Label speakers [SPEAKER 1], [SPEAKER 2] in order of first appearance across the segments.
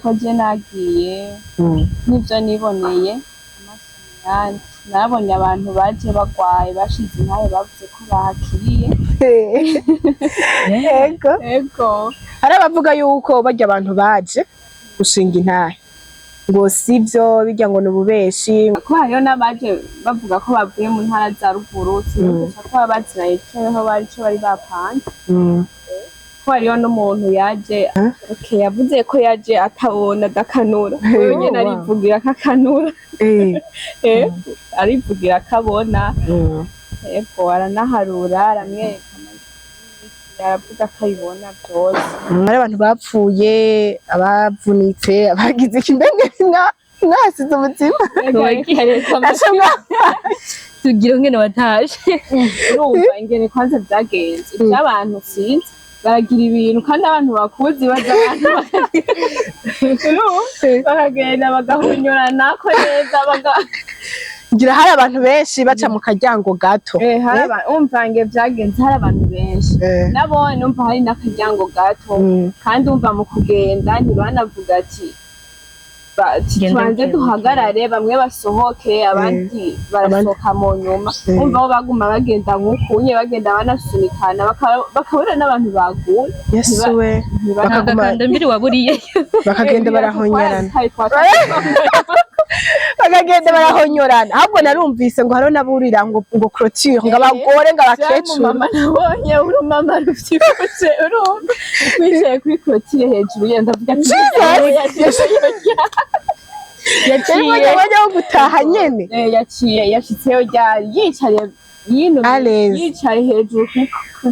[SPEAKER 1] Ko je nagiye n'ivyo niboneye amaso mu yandi, narabonye abantu baje bagwaye bashize intahe, bavuze ko bahakiriye.
[SPEAKER 2] Ego.
[SPEAKER 1] Ego.
[SPEAKER 2] Hari abavuga yuko barya abantu baje gushinga intahe ngo sivyo, bijya ngo ni ububeshi.
[SPEAKER 1] Ko hariho n'abaje bavuga ko bavuye mu ntara za ruguru, sinumvisha ko baba baziranye ico bari, ico bari bapanze. Ko hariho n'umuntu yaje, okay, yavuze ko yaje atabona, adakanura. Wewe nyene arivugira ko akanura. Arivugira ko abona. Ego, aranaharura, aramwereka amazina, aravuga ko abibona vyose.
[SPEAKER 2] Hari abantu bapfuye, abavunitse, abagize iki, mbemwe mwasize ubuzima? Aca
[SPEAKER 3] Tugira ngene watashe.
[SPEAKER 1] Urumva ingene kwanza vyagenze, ivy'abantu sinzi, baragira ibintu kandi abantu bakuzi baza, abantu urumva bakagenda bagahonyoranako neza baga
[SPEAKER 2] Ngira hari abantu benshi baca mu karyango gato.
[SPEAKER 1] Hari umva nge vyagenze, hari abantu benshi. Nabone umva hari n'akaryango gato. Kandi umva mu kugenda ntibanavuga ati ati
[SPEAKER 3] Genda
[SPEAKER 1] tubanze
[SPEAKER 3] buke.
[SPEAKER 1] Duhagarare, bamwe basohoke, abandi barasohoka mu nyuma. Umva aho baguma bagenda nk'ukunye bagenda banasunikana, bakabura n'abantu baguye.
[SPEAKER 2] Yesu we! Bakaguma
[SPEAKER 3] Agakanda mbiri waburiye.
[SPEAKER 2] Bakagenda barahonyorana, bakagenda barahonyorana. Ahubwo narumvise ngo hariho n'aburira ngo clôture, ngo abagore, ngo abakecuru.
[SPEAKER 1] Mama, nabonye urumama ruvyibushe, urumva wicaye kuri clôture hejuru, yenda avuga ati
[SPEAKER 2] Jesus!
[SPEAKER 3] Yaciye
[SPEAKER 2] Yari wo gutaha nyene.
[SPEAKER 1] Yaciye yashitseyo ryari, yicaye yino.
[SPEAKER 2] À l'aise.
[SPEAKER 1] Yicaye hejuru kuri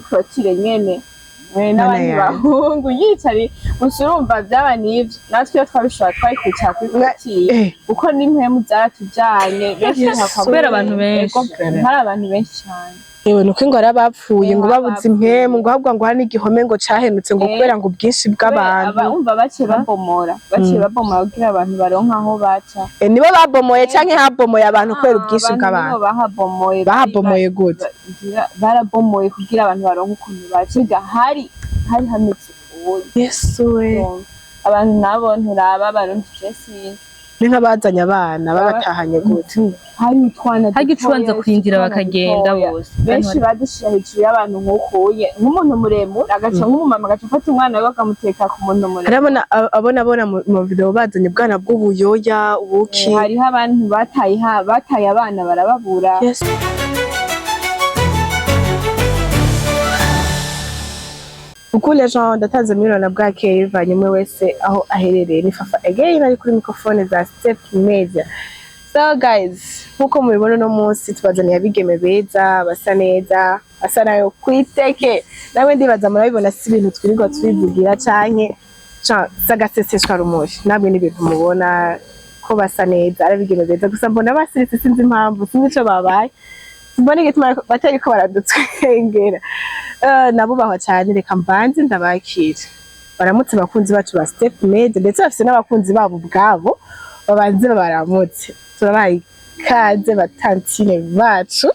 [SPEAKER 1] clôture nyene. N'abandi
[SPEAKER 2] Mana yanjye.
[SPEAKER 1] bahungu yicariye gusa. Urumva vyaba n'ivyo, natwe iyo twabishobora twari kwicara kuri clôture, kuko n'impwemu zaratujanye benshi.
[SPEAKER 3] Kubera abantu benshi.
[SPEAKER 1] Ego, hari abantu benshi cane.
[SPEAKER 2] Yewe, nuko ngo hari abapfuye, ngo babuze
[SPEAKER 1] abapfuye.
[SPEAKER 2] Impwemu, ngo ahubwo ngo hari n'igihome ngo cahenutse, ngo kubera ngo ubwinshi bw'abantu.
[SPEAKER 1] Umva baciye babomora kugira abantu baronke aho baca.
[SPEAKER 2] Nibo babomoye canke habomoye abantu kubera ubwinshi
[SPEAKER 1] Abantu
[SPEAKER 2] bw'abantu?
[SPEAKER 1] nibo bahabomoye.
[SPEAKER 2] Bahabomoye gute?
[SPEAKER 1] Barabomoye kugira abantu baronke ukuntu baca. Ega hari hameze ubuye.
[SPEAKER 2] Yesu we!
[SPEAKER 1] Abantu nabo nturaba Abarundi, je sinzi.
[SPEAKER 2] Ni nk'abazanye abana babatahanye gute?
[SPEAKER 1] Hari utwana
[SPEAKER 3] Harya ucubanza
[SPEAKER 1] dutoya,
[SPEAKER 3] kurindira
[SPEAKER 1] utwana
[SPEAKER 3] bakagenda
[SPEAKER 1] dutoya.
[SPEAKER 3] bose.
[SPEAKER 1] Benshi badushira hejuru y'abantu nk'ukuye, nk'umuntu muremure agaca, nk'umumama agaca afata umwana we bakamuteka ku muntu muremure.
[SPEAKER 2] Harabona abona abona mu video bazanye ubwana bw'ubuyoya ubuki.
[SPEAKER 1] Hariho abantu bataye abana barababura.
[SPEAKER 2] Yes. Coucou les gens, ndatanze miliyoni na bwakeye bivanye umwe wese aho aherereye. Ni Fafa again, ari kuri microphone za Step Media. So guys, nkuko mubibona, uno munsi tubazaniye abigeme beza, basa neza, basa nayo kwiteke. Nawe ndibaza murabibona, si ibintu twirirwa turivugira canke s'agaseseshwa rumuri. Namwe n'ibintu mubona ko basa neza, ari abigeme beza. Gusa mbona basiritse, sinzi impamvu, sinzi ico babaye. Mbona igituma batariko baradutwengera. Nabubahwa cyane, reka mbanze ndabakira. Baramutse abakunzi bacu ba Step Media, ndetse bafise n'abakunzi babo ubwabo, babanze babaramutse. Turabaye ikaze ba tantine bacu,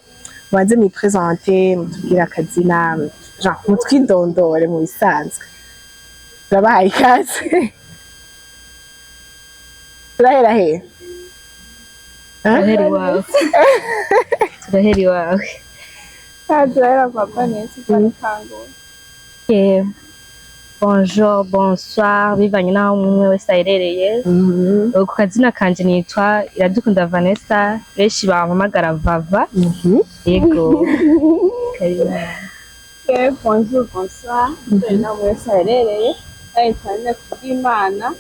[SPEAKER 2] mubanze mwiprésente, mutubwire akazina, genre mutwidondore mu bisanzwe. Turabahaye ikaze. Turahera he?
[SPEAKER 3] Turahera iwawe, turahera iwawe.
[SPEAKER 1] Turahera kwa Vanessa, twabitangura.
[SPEAKER 3] Bonjour, bonsoir, bivanye n'aho umwe wese aherereye. Ku kazina kanje nitwa Iradukunda Vanessa, benshi bampamagara Vava. Yego. Karibu.
[SPEAKER 1] Bonjour, bonsoir, dore nawe wese aherereye, kandi cyane kubw'Imana,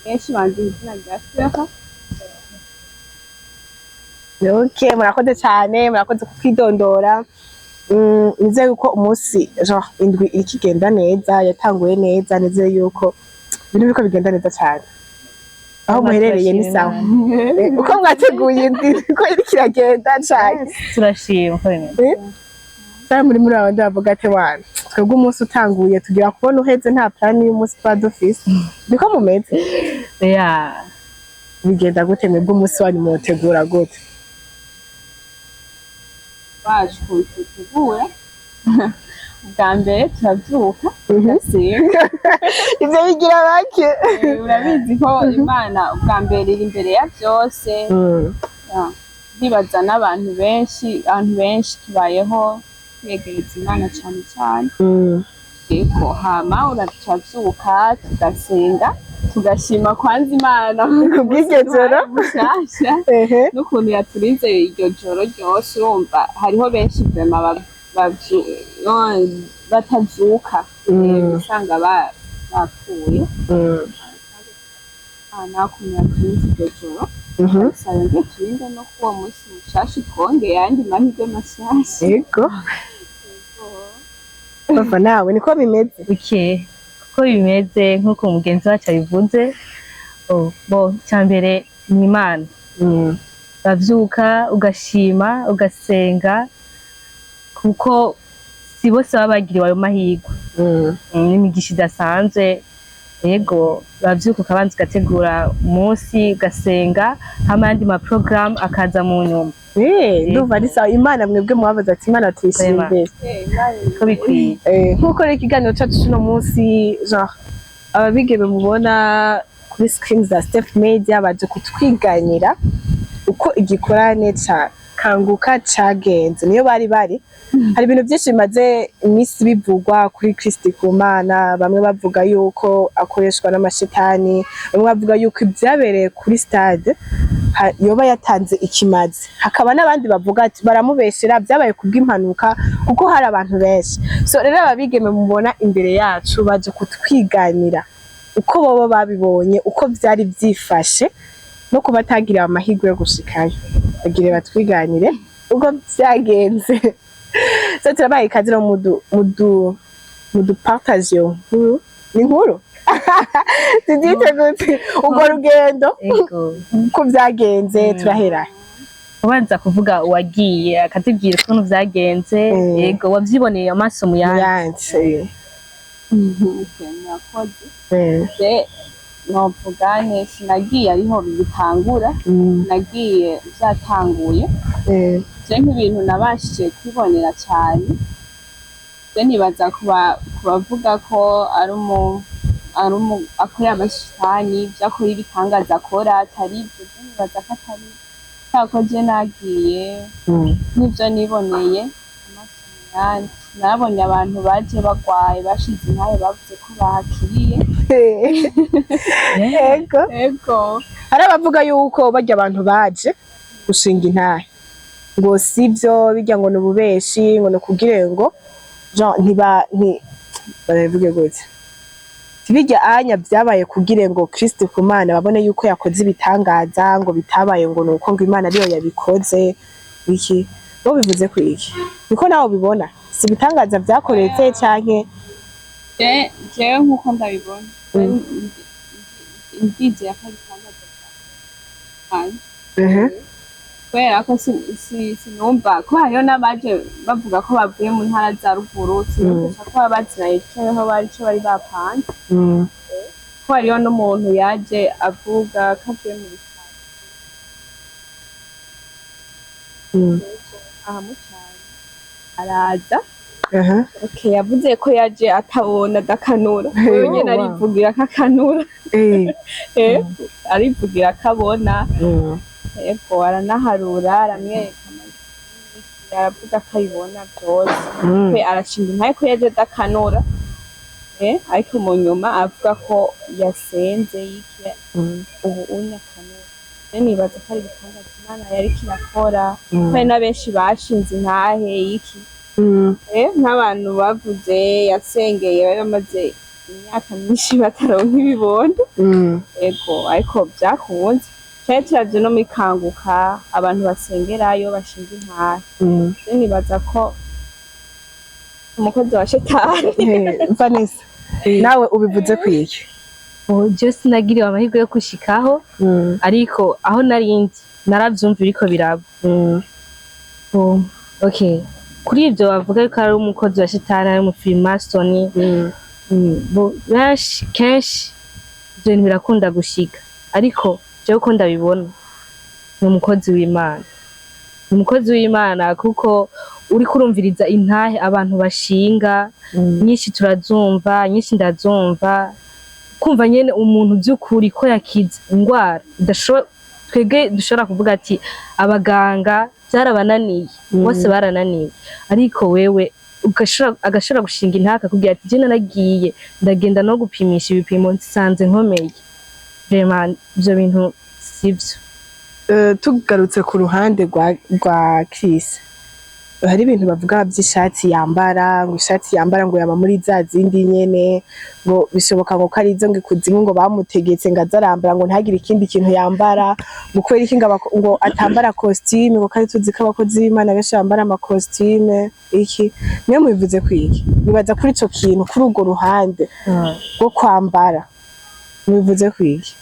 [SPEAKER 1] benshi banzi izina rya Fleur.
[SPEAKER 2] Ok, murakoze cyane, murakoze kutwidondora. Nizeye yuko umunsi, genre indwi iriko igenda neza, yatanguye neza. Nizeye yuko ibintu biriko bigenda neza cyane aho muherereye. Ni sawa? Uko mwateguye indwi niko iriko iragenda cane?
[SPEAKER 3] Turashima uko bimeze.
[SPEAKER 2] Sara, muri abandi bavuga ati: "Wana, twebwe umunsi utanguye tugira kubona uheze, nta plan y'umunsi tuba dufise." Niko mumeze?
[SPEAKER 3] Yeah.
[SPEAKER 2] Bigenda gute mwebwe, umunsi wanyu muwutegura gute?
[SPEAKER 1] Bacu tutegura Bwa mbere turavyuka, tugasenga.
[SPEAKER 2] Ivyo bigira bake.
[SPEAKER 1] Urabizi ko Imana ubwa mbere iri imbere ya vyose. Ndibaza n'abantu benshi, abantu benshi tubayeho twegereza Imana cane cane. Ego, hama uravyuka, tugasenga, tugashima kwanza Imana
[SPEAKER 2] Kubw'iryo joro.
[SPEAKER 1] Mushasha n'ukuntu yaturinze iryo joro ryose. Urumva hariho benshi vraiment batavyuka, usanga bapfuye. Imana ukuntu yaturinze iryo joro, gusa yongeye turinde no kuwo munsi mushasha, twongeye ayandi mahirwe mashasha.
[SPEAKER 2] Yego, Papa, nawe niko bimeze?
[SPEAKER 3] Okay, kuko bimeze nk'uko mugenzi wacu abivuze. Oh, bo mbere ni Imana. Uravyuka, ugashima, ugasenga, kuko si bose baba bagiriwe ayo mahirwe. N'imigisha idasanzwe. Yego, uravyuka, ukabanza ugategura umunsi, ugasenga, hama ayandi ma programme akaza mu nyuma.
[SPEAKER 2] Ndumva ari sawa. Imana mwebwe mwabaza ati Imana tuyishimire.
[SPEAKER 3] Ko bikwiye.
[SPEAKER 2] Nk'uko rero ikiganiro cacu c'uno munsi, genre ababigeme mubona kuri screen za Step Media baje kutwiganira uko igikorane ca Kanguka cagenze, niyo bari bari. Hari ibintu byinshi bimaze iminsi bivugwa kuri Kristi Kumana. Bamwe bavuga yuko akoreshwa n'amashitani, bamwe bavuga yuko ibyabereye kuri stade yoba yatanze ikimazi, hakaba n'abandi bavuga ati baramubeshera, byabaye kubw'impanuka kuko hari abantu benshi. So rero ababigeme mubona imbere yacu baje kutwiganira uko bobo babibonye, uko byari byifashe, no kuba batagiriwe amahirwe yo gushikayo, bagire batwiganire uko byagenze. So turabaye ikaze rero, mudu partage iyo nkuru. Ni inkuru tubyite gute? Urwo rugendo,
[SPEAKER 3] Ego.
[SPEAKER 2] uko byagenze, turahera
[SPEAKER 3] Ubanza kuvuga uwagiye akatubwira ukuntu vyagenze. Yego, wavyiboneye amaso mu yandi.
[SPEAKER 2] Yanje.
[SPEAKER 1] Murakoze. Je novuga ne sinagiye ariho bitangura, nagiye vyatanguye. Je nk'ibintu nabashije kwibonera cyane, je nibaza kubavuga ko ari umu akorera amashitani, ibyo akora, ibitangaza akora atari ibyo. Je nibaza ko atari kubera ko je nagiye n'ibyo niboneye amaso mu yandi. Nabonye abantu baje bagwaye, bashize intahe, bavuze ko bahakiriye.
[SPEAKER 2] Ego.
[SPEAKER 1] Ego.
[SPEAKER 2] Hari abavuga yuko barya abantu baje gushinga intahe ngo sivyo, bijya ngo ni ububeshi, ngo ni ukugire ngo genre ntiba nti barabivuge gute, bijya anya byabaye kugire ngo Kristo Kumana babone yuko yakoze ibitangaza, ngo bitabaye ngo nuko ngo Imana ariyo yabikoze. Iki bo bivuze ku iki? Niko nawe ubibona? Si ibitangaza vyakoretse canke?
[SPEAKER 1] Jewe nk'uko ndabibona, ndizera ko ari ibitangaza vyakoretse, kubera ko sinumva ko hariho n'abaje bavuga ko bavuye mu ntara za ruguru. Sinumvisha ko baba baziranye ico bari, ico bari bapanze, ko hariho n'umuntu yaje avuga ko avuye mu bitaro aha mucyaro, araza. Okay, yavuze ko yaje atabona, adakanura. Wewe nyene arivugira ko akanura. Arivugira ko abona. Ego, aranaharura, aramwereka amazina, aravuga ko abibona byose. We arashinga intahe ko yaje adakanura. Ariko mu nyuma avuga ko yasenze yiki, ubu unye akanura. Rero nibaza ko ari ibitangaza Imana yariko irakora. Hari na benshi bashinze intahe iki. Nk'abantu bavuze yasengeye bari bamaze imyaka myinshi bataronka ibibondo. Ego, ariko byakunze cyane. Turavye no muri Kanguka, abantu basengerayo bashinga intahe. Rero nibaza ko umukozi wa shetani.
[SPEAKER 2] Vanessa, nawe ubivuze ku iki?
[SPEAKER 3] Oh, je sinagiriwe amahirwe yo gushikaho, ariko aho nari ndi naravyumva biriko biraba. Oh, okay, kuri ivyo bavuga yuko ari umukozi wa shetani, ari umufirimasoni, benshi kenshi ivyo bintu birakunda gushika, ariko jewe uko ndabibona ni umukozi w'Imana, ni umukozi w'Imana kuko Uriko urumviriza intahe abantu bashinga, nyinshi turazumva, nyinshi ndazumva, kumva nyene umuntu by'ukuri ko yakize indwara idashobora, twebwe dushobora kuvuga ati abaganga byarabananiye, bose barananiwe, ariko wewe agashobora gushinga intahe akakubwira ati: "Je naragiye, ndagenda no gupimisha ibipimo, nsanze nkomeye." Vraiment ivyo bintu sivyo.
[SPEAKER 2] Tugarutse ku ruhande rwa Chris, hari ibintu bavuga by'ishati yambara, ngo ishati yambara ngo yaba muri za zindi nyene, ngo bishoboka ngo ko ari izo ngo ikuzimu ngo bamutegetse ngo azarambara, ngo ntagire ikindi kintu yambara, ngo kubera iki ngo atambara costume, ngo kandi tuzi ko abakozi b'Imana benshi bambara ama costume iki. Niyo mubivuze kwiki? Nibaza kuri ico kintu, kuri urwo ruhande rwo kwambara, mubivuze kwiki?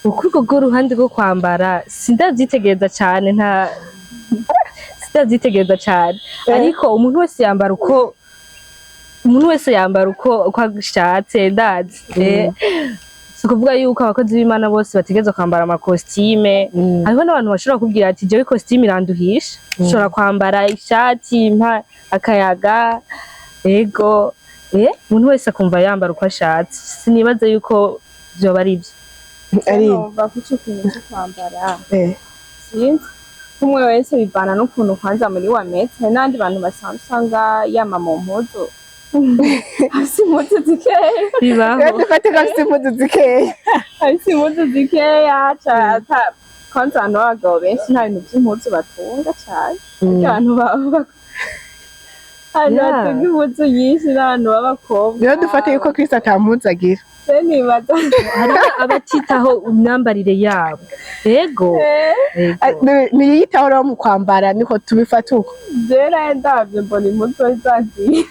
[SPEAKER 3] Kuri urwo ruhande rwo kwambara sindavyitegereza cane, nta sindavyitegereza cane, ariko umuntu wese yambara uko ashatse. Ndazi, si ukuvuga yuko abakozi b'Imana bose bategerezwa kwambara ama costume. Hariho n'abantu bashobora kubwira ati: "Jewe costume iranduhisha, ushobora kwambara ishati mpa akayaga." Ego, umuntu wese akumva yambara uko ashatse. Sinibaza yuko vyoba ari ivyo.
[SPEAKER 2] Ari
[SPEAKER 1] Numva ko ico kintu cyo kwambara, sinzi, umwe wese bivana n'ukuntu kwanza muri wameze. Hari n'abandi bantu basanzwe usanga yama mu mpuzu, afise impuzu zikeya.
[SPEAKER 3] Bibaho.
[SPEAKER 2] Rero dufate ko afite impuzu zikeya.
[SPEAKER 1] Afise impuzu zikeya kwanza abantu b'abagabo benshi nta bintu vy'impuzu batunga cane. Ariko abantu batunga impuzu nyinshi n'abantu b'abakobwa.
[SPEAKER 2] Rero dufate yuko Chris ata mpuzu agira.
[SPEAKER 1] Je nibaza
[SPEAKER 3] Hariho abatitaho imyambarire yabo, ego. Ego.
[SPEAKER 2] Ntiyitaho rero mu kwambara, niko tubifata uko.
[SPEAKER 1] Je naye ndavye mbona impuzu ari zaziye,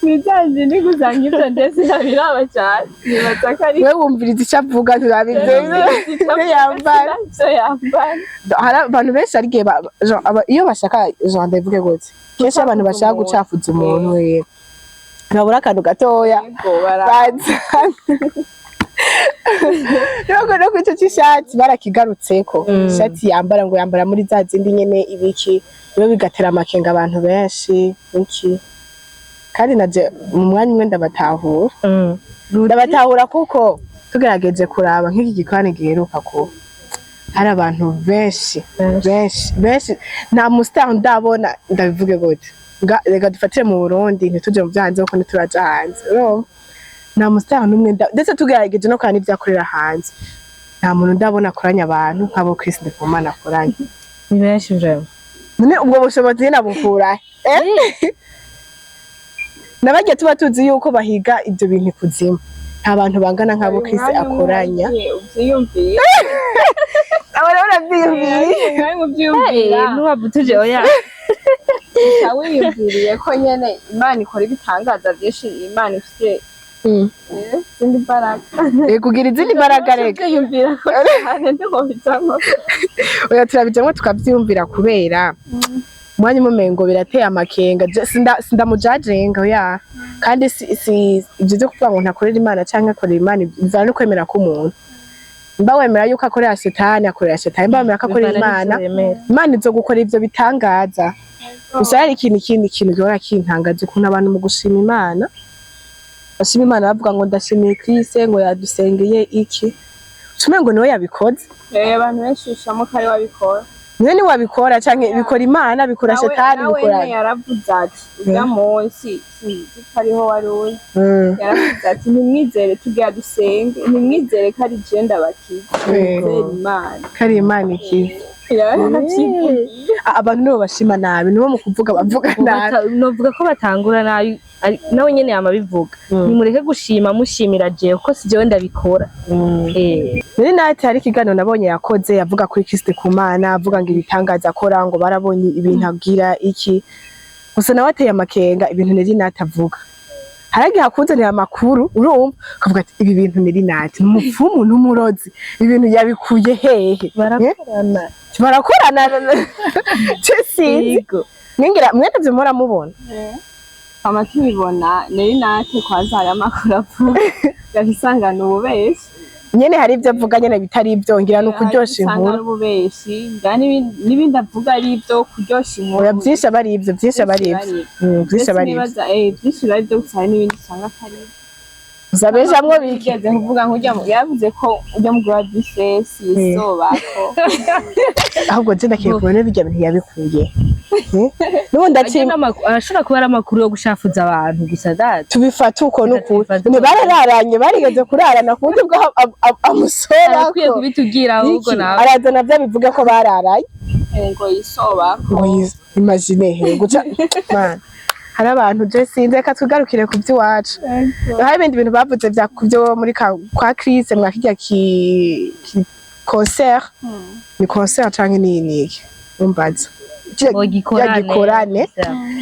[SPEAKER 1] ni zazindi gusa nk'ivyo, ndetse ntabiraba cane, nibaza ko ari
[SPEAKER 2] We wumviriza icyo avuga, nturabize ibyo yambara.
[SPEAKER 1] Ivyo yambara.
[SPEAKER 2] Hari abantu benshi, hari igihe genre, iyo bashaka, genre ndabivuge gute, kenshi abantu bashaka gucafuza umuntu, babura akantu gatoya.
[SPEAKER 1] Yego, bara
[SPEAKER 2] baza rero no kuri ico c'ishati barakigarutseko. Ishati yambara, ngo yambara muri za zindi nyene ibiki, rero bigatera amakenga abantu benshi iki. Kandi naje mu mwanya umwe ndabatahura. Ndabatahura kuko tugerageje kuraba nk'iki gikorane giheruka kuba, hari abantu benshi, benshi benshi. Nta mu star ndabona, ndabivuge gute, reka dufatire mu Burundi, ntituje mu vyo hanze kuko ntituraja hanze, urumva? Nta mu star n'umwe ndetse tugerageje no kuraba n'ivyo akorera hanze, nta muntu ndabona akoranya abantu nk'abo Chris Ndikumana akoranya.
[SPEAKER 3] Ni benshi vraiment.
[SPEAKER 2] None ubwo bushobozi nyene abukura he? Nabarya tuba tuzi yuko bahiga ibyo bintu ikuzimu, nta bantu bangana nk'abo Chris akoranya.
[SPEAKER 1] Uvyiyumviye.
[SPEAKER 2] Abo rero uravyiyumviriye.
[SPEAKER 1] Umwanya uvyiyumvira.
[SPEAKER 3] Ntiwavutuje, oya.
[SPEAKER 1] Uca wiyumviriye ko nyene Imana ikora ibitangaza vyinshi, Imana ifite izindi mbaraga.
[SPEAKER 2] Kugira izindi mbaraga reka.
[SPEAKER 1] Uvyiyumvira ko cane ntiwobijamwo.
[SPEAKER 2] Oya, turabijamwo tukavyiyumvira kubera umwanya umwe umengo birateye amakenga. Je, sindamujajenga, oya. Kandi si ivyo vyo kuvuga ngo ntakorera Imana canke akorera Imana, bivana no kwemera k'umuntu. Mba wemera yuko akorera shetani, akorera shetani. Mba wemera ko akorera
[SPEAKER 3] Bivana
[SPEAKER 2] Imana,
[SPEAKER 3] n'ivyo wemera.
[SPEAKER 2] Imana izogukora ivyo bitangaza. Gusa hari ikintu, ikindi kintu gihora kintangaza, ukuntu abantu mu gushima Imana bashima Imana bavuga ngo: "Ndashimiye Chris, ngo yadusengeye iki." Ucumengo niwe yabikoze.
[SPEAKER 1] Abantu benshi bishamo ko ari we abikora.
[SPEAKER 2] Niwe ni wabikora canke bikora Imana, bikora shetani,
[SPEAKER 1] nawe
[SPEAKER 2] bikora
[SPEAKER 1] nyene yaravuze ati urya munsi, sinzi ko ariho wari uri, yaravuze ati: "Ntimwizere, tugira dusenge, ntimwizere ko ari je ndabakiza, mwizere Imana."
[SPEAKER 2] Kari Imana ikiza.
[SPEAKER 1] Yaravyivugiye.
[SPEAKER 2] Abantu nibo bashima nabi, nibo mu kuvuga bavuga nabi.
[SPEAKER 3] Novuga ko batangura nabi, nawe nyene yama abivuga: "Nimureke gushima mushimira jewe, kuko si jewe ndabikora."
[SPEAKER 2] Nari nati hari ikiganiro nabonye yakoze, yavuga kuri Kristo Kumana, avuga ngo ibitangaza akora, ngo barabonye ibintu agira iki. Gusa nawe ateye amakenga ibintu nari nati avuga. Hari igihe akuzanira amakuru, urumva ukavuga ati: "Ibi bintu nari nati ni umupfumu n'umurozi, ibintu yabikuye hehe?"
[SPEAKER 3] Barakorana.
[SPEAKER 2] Barakorana, ce sinzi.
[SPEAKER 3] Yego.
[SPEAKER 2] Mwingira mwene vyo muhora mubona.
[SPEAKER 1] Twama tubibona. Nari nate kwanza hari amakuru avuga, ugaca usanga ni ububeshi.
[SPEAKER 2] Nyene hari ibyo avuga nyene bitari ibyo, ngira ni ukuryosha
[SPEAKER 1] Usanga
[SPEAKER 2] inkuru.
[SPEAKER 1] ari ububeshi, ngira n'ibindi avuga ari ibyo kuryosha inkuru.
[SPEAKER 2] Oya, byinshi aba ari ibyo, byinshi aba ari ibyo. Byinshi aba ari ibyo.
[SPEAKER 1] Nibaza byinshi biba ari ibyo gusa, hari n'ibindi usanga atari ibyo.
[SPEAKER 2] Gusa benshi hamwe biki
[SPEAKER 1] Bigeze kuvuga nk'urya yavuze ko ujya mugura wa bifesi yisobako.
[SPEAKER 2] Ahubwo je ndakiye kubona bijya bintu yabikuye. N'ubundi ati
[SPEAKER 3] Ajya arashobora kuba ari amakuru yo gushafuza abantu gusa data.
[SPEAKER 2] Tubifata uko n'ukuri.
[SPEAKER 3] Tubifate uko.
[SPEAKER 2] Ntibarararanye, barigeze kurarana ku buryo bwo amusora
[SPEAKER 3] Arakwiye
[SPEAKER 2] ko
[SPEAKER 3] kubitubwira ahubwo
[SPEAKER 2] Iki?
[SPEAKER 3] nawe.
[SPEAKER 2] Arazana bya bivuga ko bararaye.
[SPEAKER 1] Ngo yisobako.
[SPEAKER 2] Ngo imagine he guca man, hari abantu, je sinzi, reka twigarukire ku by'iwacu. Hari ibindi bintu bavuze bya ku byo muri kwa Chris mwakirya ki concert, ni concert canke ni niki, umbaza.
[SPEAKER 3] Ngo gikorane.
[SPEAKER 2] Gikorane.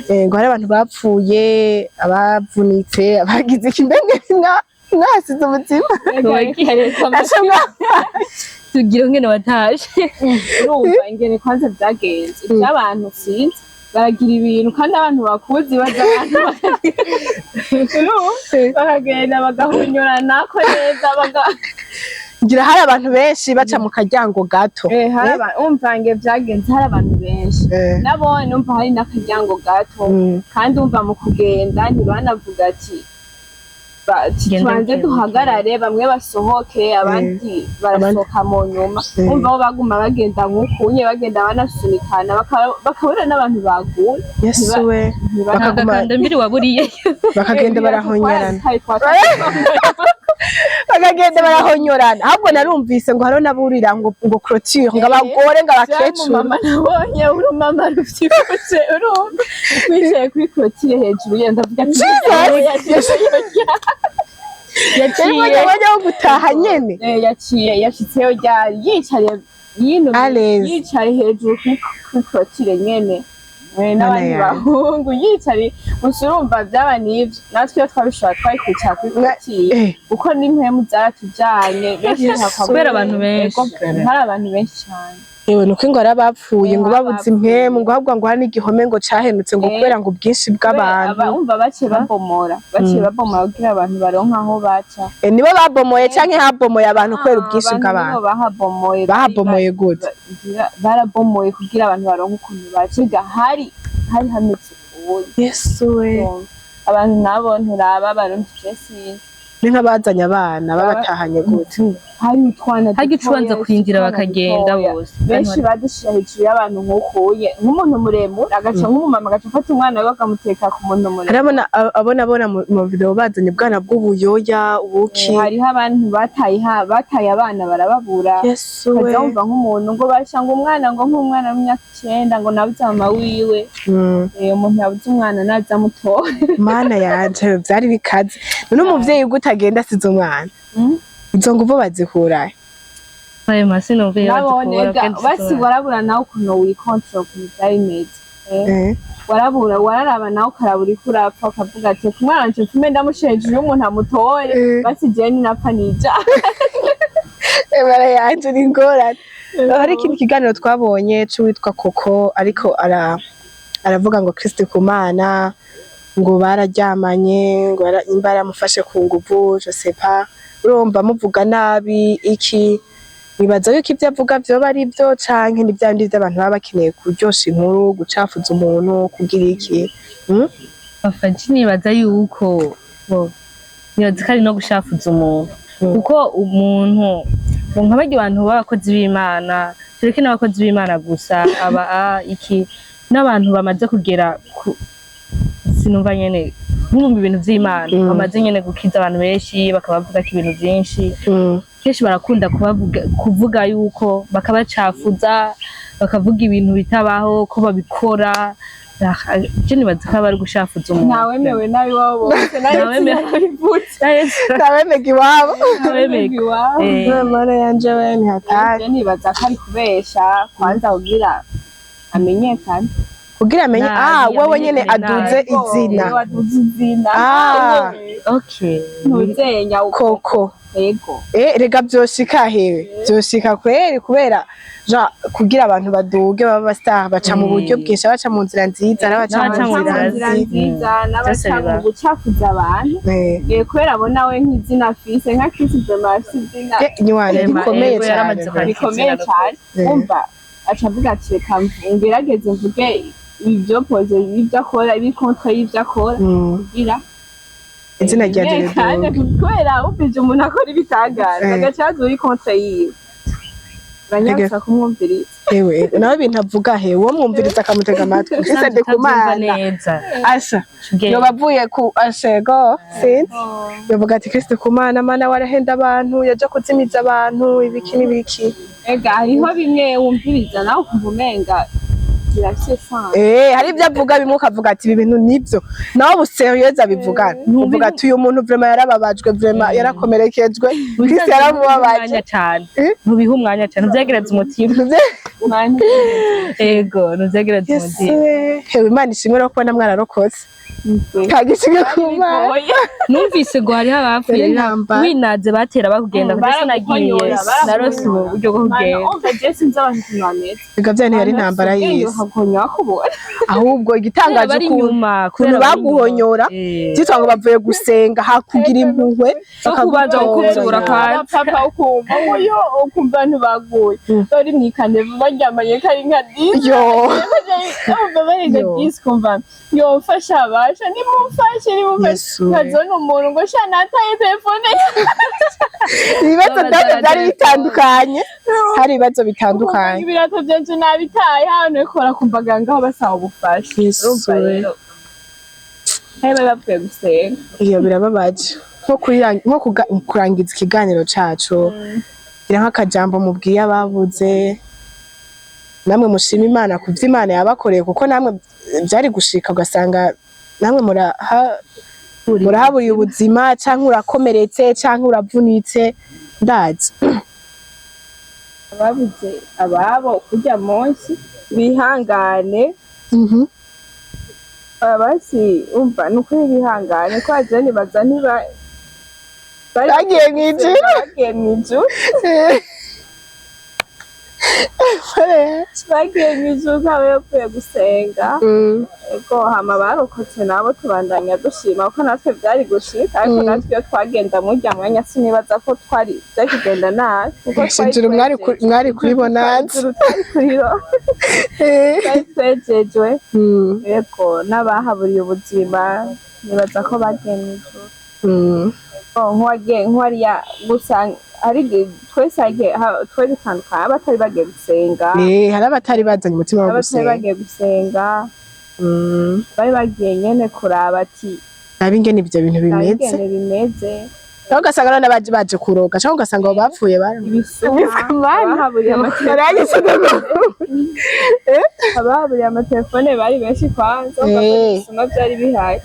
[SPEAKER 2] Ngo hari abantu bapfuye, abavunitse, abagize iki, mbemwe mwasize ubuzima. Aca
[SPEAKER 3] Tubwire ngene wataje.
[SPEAKER 1] Urumva ingene kwanza byagenze, iby'abantu sinzi, baragira ibintu kandi abantu bakuzi baza, abantu urumva bakagenda bagahonyoranako neza baga
[SPEAKER 2] Ngira hari abantu benshi baca mu karyango gato.
[SPEAKER 1] Hari umva nge byagenze, hari abantu benshi nabone, numva hari n'akaryango gato. Kandi umva mu kugenda ntibanavuga ati ati
[SPEAKER 3] Genda
[SPEAKER 1] tubanze
[SPEAKER 3] buke buke.
[SPEAKER 1] Duhagarare, bamwe basohoke, abandi barasohoka mu nyuma. Umva bo baguma bagenda nk'ukunye, bagenda banasunikana, bakabona n'abantu baguye.
[SPEAKER 2] Yesu we! Bakaguma
[SPEAKER 3] Agakanda mbiri waburiye.
[SPEAKER 2] Bakagenda barahonyorana, bakagenda barahonyorana. Ahubwo narumvise ngo hariho n'aburira ngo clôture, ngo abagore, ngo abakecuru.
[SPEAKER 1] Mama, nabonye urumama ruvyibushe, urumva wicaye kuri clôture hejuru, yenda avuga ati
[SPEAKER 2] Jesus!
[SPEAKER 3] Yaciye
[SPEAKER 2] Yaciye wo gutaha nyene.
[SPEAKER 1] Yaciye yashitseyo ryari, yicariye yinumye.
[SPEAKER 2] Alez.
[SPEAKER 1] Yicaye hejuru kuri clôture nyene. N'abandi
[SPEAKER 2] Mana yanjye.
[SPEAKER 1] bahungu yicariye gusa. Urumva byaba n'ivyo, natwe iyo twabishobora twari kwicara kuri clôture, kuko n'impwemu zaratujanye benshi.
[SPEAKER 2] Yes.
[SPEAKER 3] Kubera abantu benshi.
[SPEAKER 1] Ego, hari abantu benshi cyane.
[SPEAKER 2] Yewe, nuko ngo ari abapfuye, ngo babuze
[SPEAKER 1] abapfuye.
[SPEAKER 2] impwemu, ngo ahubwo ngo hari n'igihome ngo cahenutse, ngo kubera ngo ubwinshi bw'abantu.
[SPEAKER 1] Umva baciye babomora kugira abantu baronke aho baca.
[SPEAKER 2] Nibo babomoye canke habomoye abantu kubera ubwinshi
[SPEAKER 1] Abantu
[SPEAKER 2] bw'abantu?
[SPEAKER 1] nibo bahabomoye.
[SPEAKER 2] Bahabomoye gute?
[SPEAKER 1] Barabomoye kugira abantu baronke ukuntu baca. Hari hameze ubuye.
[SPEAKER 2] Yesu we!
[SPEAKER 1] Abantu nabo nturaba barundi, je sinzi.
[SPEAKER 2] Ni nk'abazanye abana babatahanye gute?
[SPEAKER 1] Hari utwana
[SPEAKER 3] Harya ucubanza
[SPEAKER 1] dutoya,
[SPEAKER 3] kwinjira
[SPEAKER 1] utwana
[SPEAKER 3] bakagenda
[SPEAKER 1] dutoya.
[SPEAKER 3] bose.
[SPEAKER 1] Benshi badushira hejuru y'abantu nk'ukuye, nk'umuntu muremure agaca, nk'umumama agaca afata umwana we akamuteka ku muntu muremure.
[SPEAKER 2] Arabona abona abona mu video bazanye ubwana bw'ubuyoya ubuki.
[SPEAKER 1] Hariho abantu bataye abana barababura.
[SPEAKER 2] Yesu we!
[SPEAKER 1] Ukajya wumva nk'umuntu ngo basha ngo umwana, ngo nk'umwana w'imyaka 9, ngo nabuze mama wiwe. Umuntu yabuze umwana naza amutora.
[SPEAKER 2] Mana yanje, vyari bikaze. None umuvyeyi gute agenda asize umwana? Izo nguvu bazikurahe?
[SPEAKER 3] Ayo masi numva iyo
[SPEAKER 1] Nabone
[SPEAKER 3] bazikura.
[SPEAKER 1] ga basi warabura nawe ukuntu wikontorora, ukuntu byari bimeze. Warabura, wararaba nawe ukaraba uriko urapfa, ukavuga ati ku mwana wanje mfume ndamushyira hejuru y'umuntu amutore. Basi jewe ninapfa nija.
[SPEAKER 2] Ebara yanje, ni ingorane. Hari ikindi kiganiro twabonye c'uwitwa Koko, ariko aravuga ngo Kristo kumana ngo bararyamanye, ngo nimba yaramufashe ku nguvu, je sais pas. Urumva muvuga nabi iki, nibaza yuko ivyo avuga vyoba ari vyo canke ni vya bindi vy'abantu baba bakeneye kuryosha inkuru, gucafuza umuntu, kugira iki?
[SPEAKER 3] Bafaji, nibaza yuko bo nibaza ko ari no gushafuza umuntu, kuko umuntu ngo nka barya bantu b'abakozi b'Imana, tureke n'abakozi b'Imana gusa, aba iki n'abantu bamaze kugera ku sinumva nyene nkumva ibintu vy'Imana, bamaze nyene gukiza abantu benshi, bakabavuga ko ibintu vyinshi. Kenshi barakunda kubavuga, kuvuga yuko bakabacafuza, bakavuga ibintu bitabaho ko babikora. Je nibaza ko aba ari gushafuza umuntu.
[SPEAKER 1] Ntawemewe n'abiwabo bose.
[SPEAKER 3] Ntawemewe.
[SPEAKER 1] Nabivutse.
[SPEAKER 2] Ntawemega iwabo.
[SPEAKER 3] Ntawemewe.
[SPEAKER 1] Iwabo.
[SPEAKER 2] Mana yanje we, ntihatari.
[SPEAKER 1] Je nibaza ko ari kubesha kwanza kugira amenyekane.
[SPEAKER 2] Kugira amenye
[SPEAKER 3] Nabi,
[SPEAKER 2] wewe nyene
[SPEAKER 3] amenyekane
[SPEAKER 2] aduze
[SPEAKER 3] nabi.
[SPEAKER 2] izina.
[SPEAKER 1] Wewe aduze izina.
[SPEAKER 2] Ah.
[SPEAKER 3] Okay.
[SPEAKER 1] Ntuzenya uko
[SPEAKER 2] Koko.
[SPEAKER 1] Ego.
[SPEAKER 2] Rega vyoshika hewe, vyoshika kweri, kubera ja kugira abantu baduge baba aba star baca mu buryo bwinshi, baca mu nzira nziza n'abaca mu
[SPEAKER 3] N'abaca mu
[SPEAKER 2] nzira
[SPEAKER 3] nzira
[SPEAKER 1] nzira
[SPEAKER 2] nziza.
[SPEAKER 1] nziza
[SPEAKER 3] Byose
[SPEAKER 1] n'abaca mu
[SPEAKER 3] bibaho.
[SPEAKER 1] gucafuza abantu. Kubera abo nawe nk'izina afise, nka Chris vraiment afise izina
[SPEAKER 2] Nywana
[SPEAKER 3] Ema,
[SPEAKER 2] rikomeye
[SPEAKER 3] ego,
[SPEAKER 2] cyane.
[SPEAKER 3] yaramaze kwandika
[SPEAKER 1] rikomeye
[SPEAKER 3] izina.
[SPEAKER 1] cyane. Umva, aca avuga ati: "Reka ngerageze mvuge ivy'opposé y'ivyo akora, ibi contre y'ivyo akora, kugira
[SPEAKER 2] izina rya
[SPEAKER 1] kandi
[SPEAKER 2] Riduge."
[SPEAKER 1] Kubera wumvise umuntu akora ibitangaza, agaca haza uri contre yiwe, uranyarutsa kumwumviriza.
[SPEAKER 2] Ewe, nawe ibintu avuga he, uwo mwumviriza akamutega amatwi, Chris
[SPEAKER 3] Usanzwe utabyumva
[SPEAKER 2] Ndikumana
[SPEAKER 3] neza.
[SPEAKER 2] Asha
[SPEAKER 3] Ubwenge.
[SPEAKER 2] yoba avuye ku ashego, sinzi, yavuga ati: "Kristo kumana mana, warahenda abantu, yaje kuzimiza abantu, ibiki n'ibiki."
[SPEAKER 1] Ega hariho bimwe wumviriza nawe ukumva umenga birafise sens.
[SPEAKER 2] Hari ibyo avuga bimwe ukavuga ati: "Ibi bintu nibyo." Nawe ubu sérieux abivugana, uvuga ati: "Uyu muntu vraiment yarababajwe, vraiment yarakomerekejwe, Kristo yaramubabaje."
[SPEAKER 3] Umwanya cyane.
[SPEAKER 2] Eh?
[SPEAKER 3] Ntubiha umwanya cyane, ntuvyegereze umutima. Ego, ntuvyegereze
[SPEAKER 2] Yesu
[SPEAKER 3] umutima.
[SPEAKER 2] we. Hewe, Imana ishimwe no kubona mwararokotse, kagishinge ku Mana.
[SPEAKER 3] Numvise ngo hariho abapfuye.
[SPEAKER 2] Yari intambara.
[SPEAKER 3] Winaze batera bakugenda kuko sinagiye,
[SPEAKER 1] Baraguhonyora,
[SPEAKER 3] narose ubu buryo bwo
[SPEAKER 1] Mana,
[SPEAKER 3] kugenda.
[SPEAKER 1] umva, je sinzi abantu ukuntu bameze.
[SPEAKER 2] Biga bya ntiyari intambara y'isi.
[SPEAKER 1] Bakaguhonyora bakubona.
[SPEAKER 2] Ahubwo igitangaje
[SPEAKER 3] Kubera bari
[SPEAKER 2] ukuntu
[SPEAKER 3] inyuma,
[SPEAKER 2] ukuntu
[SPEAKER 3] kubera bari inyuma.
[SPEAKER 2] baguhonyora, byitwa ngo bavuye gusenga, hakugira impuhwe.
[SPEAKER 3] Zo kubanza kukuvyura kwanza.
[SPEAKER 1] Papa, ukumva ngo yo, ukumva abantu baguye bari mw'ikane baryamanye ko ari nka 10.
[SPEAKER 2] Yo.
[SPEAKER 1] Umva, barenga
[SPEAKER 2] Yo.
[SPEAKER 1] 10, kumva yomfasha, abasha nimumfashe, nimumfashe.
[SPEAKER 2] Yesu we.
[SPEAKER 1] Nkazona umuntu ngo sha nataye telefone.
[SPEAKER 2] Ibibazo
[SPEAKER 3] Babaza
[SPEAKER 2] byari
[SPEAKER 3] telefone.
[SPEAKER 2] bitandukanye, hari ibibazo bitandukanye.
[SPEAKER 1] Ibirato byanje nabitaye hano, ariko barakumvaga ngaho basaba ubufasha.
[SPEAKER 2] Yesu
[SPEAKER 1] Urumva
[SPEAKER 2] we.
[SPEAKER 1] rero hari bari bavuye gusenga.
[SPEAKER 2] Iyo birababaje. Nko kurangiza ikiganiro cacu, gira nk'akajambo mubwiye ababuze, namwe mushima Imana ku vyo Imana yabakoreye, kuko namwe byari gushika ugasanga namwe murahaburiye ubuzima, canke urakomeretse, canke uravunitse, ndazi.
[SPEAKER 1] Ababuze ababo kurya munsi bihangane. Basi umva, ni ukuri bihangane, ko wagira nibaza ntiba bari
[SPEAKER 2] Bagiye mw'ijuru.
[SPEAKER 1] Bagiye mw'ijuru, bagiye mw'ijuru nk'abo yapfuye gusenga. Ego, hama barokotse nabo tubandanya dushima, kuko natwe byari gushika, ariko natwe iyo twagenda murya mwanya sinibaza ko twari byari kugenda nabi, kuko twari
[SPEAKER 2] Ijuru mwari
[SPEAKER 1] twejeje.
[SPEAKER 2] Mwari kuri bonanza.
[SPEAKER 1] Ijuru twari kuriro, twari twejejwe. Ego, n'abahaburiye ubuzima nibaza ko bagiye mw'ijuru. Oh, nk'uwagiye nk'uwariya gusa, hari igihe twese twari dutandukanye, abatari bagiye gusenga.
[SPEAKER 2] Hari abatari bazanye umutima wo
[SPEAKER 1] Abatari
[SPEAKER 2] gusenga.
[SPEAKER 1] bagiye gusenga, bari bagiye nyene kuraba ati
[SPEAKER 2] Nabi ingene ivyo bintu bimeze.
[SPEAKER 1] Ingene bimeze.
[SPEAKER 2] Cyangwa ugasanga none baje baje kuroga, cyangwa ugasanga abo bapfuye bari
[SPEAKER 1] Ibisuma, abahaburiye amatelefone, abahaburiye amatelefone bari benshi kwanza, urumva ko ibisuma byari bihari.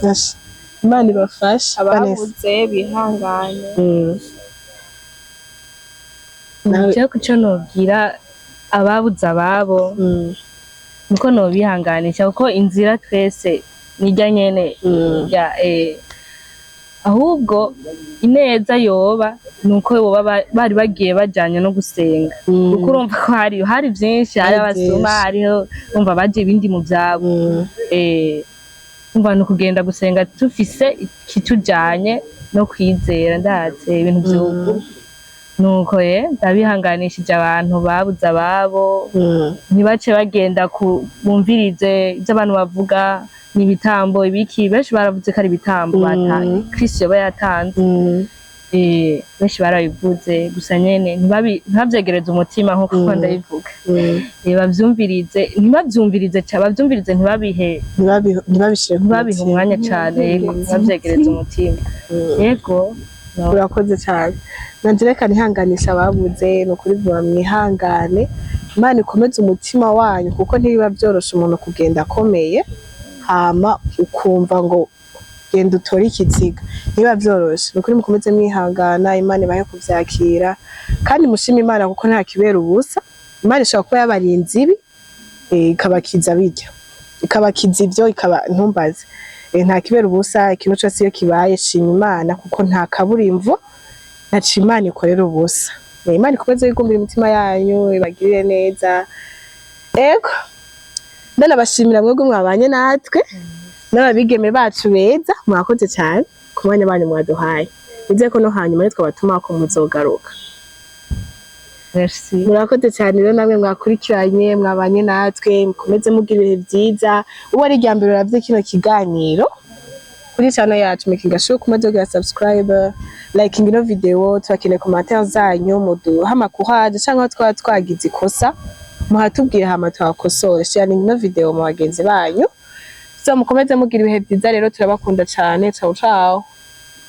[SPEAKER 2] Asha, Imana ibafashe, Vanessa.
[SPEAKER 1] Ababuze bihangane.
[SPEAKER 2] Nawe
[SPEAKER 3] Jewe kuco nobwira ababuze ababo, niko nobihanganisha, kuko inzira twese nirya nyene ya ahubwo ineza yoba nuko boba bari bagiye bajanye no gusenga, kuko urumva ko hari vyinshi, hari
[SPEAKER 2] Hari
[SPEAKER 3] abasuma,
[SPEAKER 2] vyinshi.
[SPEAKER 3] hariho urumva baje ibindi mu vyabo. Umva, ni ukugenda gusenga tufise ikitujanye no kwizera, ndaze ibintu vyubu. Nuko ye ndabihanganishije abantu babuze ababo, ntibace bagenda ku bumvirize ivyo abantu bavuga, ni ibitambo ibiki. Benshi baravuze ko ari ibitambo Kristo yoba yatanze. Benshi barabivuze, gusa nyene ntibavyegereze umutima nkuko ndabivuga. Bavyumvirize, ntibavyumvirize ca bavyumvirize, ntibabihe
[SPEAKER 2] Ntibabishire ku
[SPEAKER 3] ntibabihe
[SPEAKER 2] mutima.
[SPEAKER 3] umwanya cane, yego, ntibavyegereze umutima, yego, no.
[SPEAKER 2] Urakoze cyane. Nanje reka nihanganisha ababuze, ni ukuri vuba mwihangane, Imana ikomeze umutima wanyu, kuko ntibiba byoroshe umuntu kugenda akomeye, hama ukumva ngo genda utore ikiziga, ntibiba byoroshe. Ni ukuri mukomeze mwihangana, Imana ibahe kuvyakira, kandi mushime Imana kuko nta kibera ubusa. Imana ishobora kuba yabarinze ibi, ikabakiza birya, ikabakiza ivyo, ikaba ntumbaze. Nta kibera ubusa, ikintu cose iyo kibaye shima Imana, kuko nta kaburimbo. Ntaco Imana ikorera ubusa. Imana ikomeze yigumbira imitima yanyu, ibagirire neza. Ego, ndanabashimira mwebwe mwabanye natwe n'ababigeme bacu beza. Mwakoze cyane ku mwanya wanyu mwaduhaye. Nizeye ko no hanyuma nitwabatuma ko muzogaruka.
[SPEAKER 3] Merci.
[SPEAKER 2] Murakoze cyane rero namwe mwakurikiranye, mwabanye natwe. Mukomeze mugira ibihe byiza. Uwo ari irya mbere uravye kino kiganiro kuri channel yacu, making sure kumaze kugira subscribe, liking ino video. Turakeneye commentaire zanyu, muduha ama courage, canke aho twaba twagize ikosa muhatubwira, hama tuhakosore. Sharing ino video mu bagenzi banyu. So mukomeze mugira ibihe byiza rero, turabakunda cyane. Ciao ciao.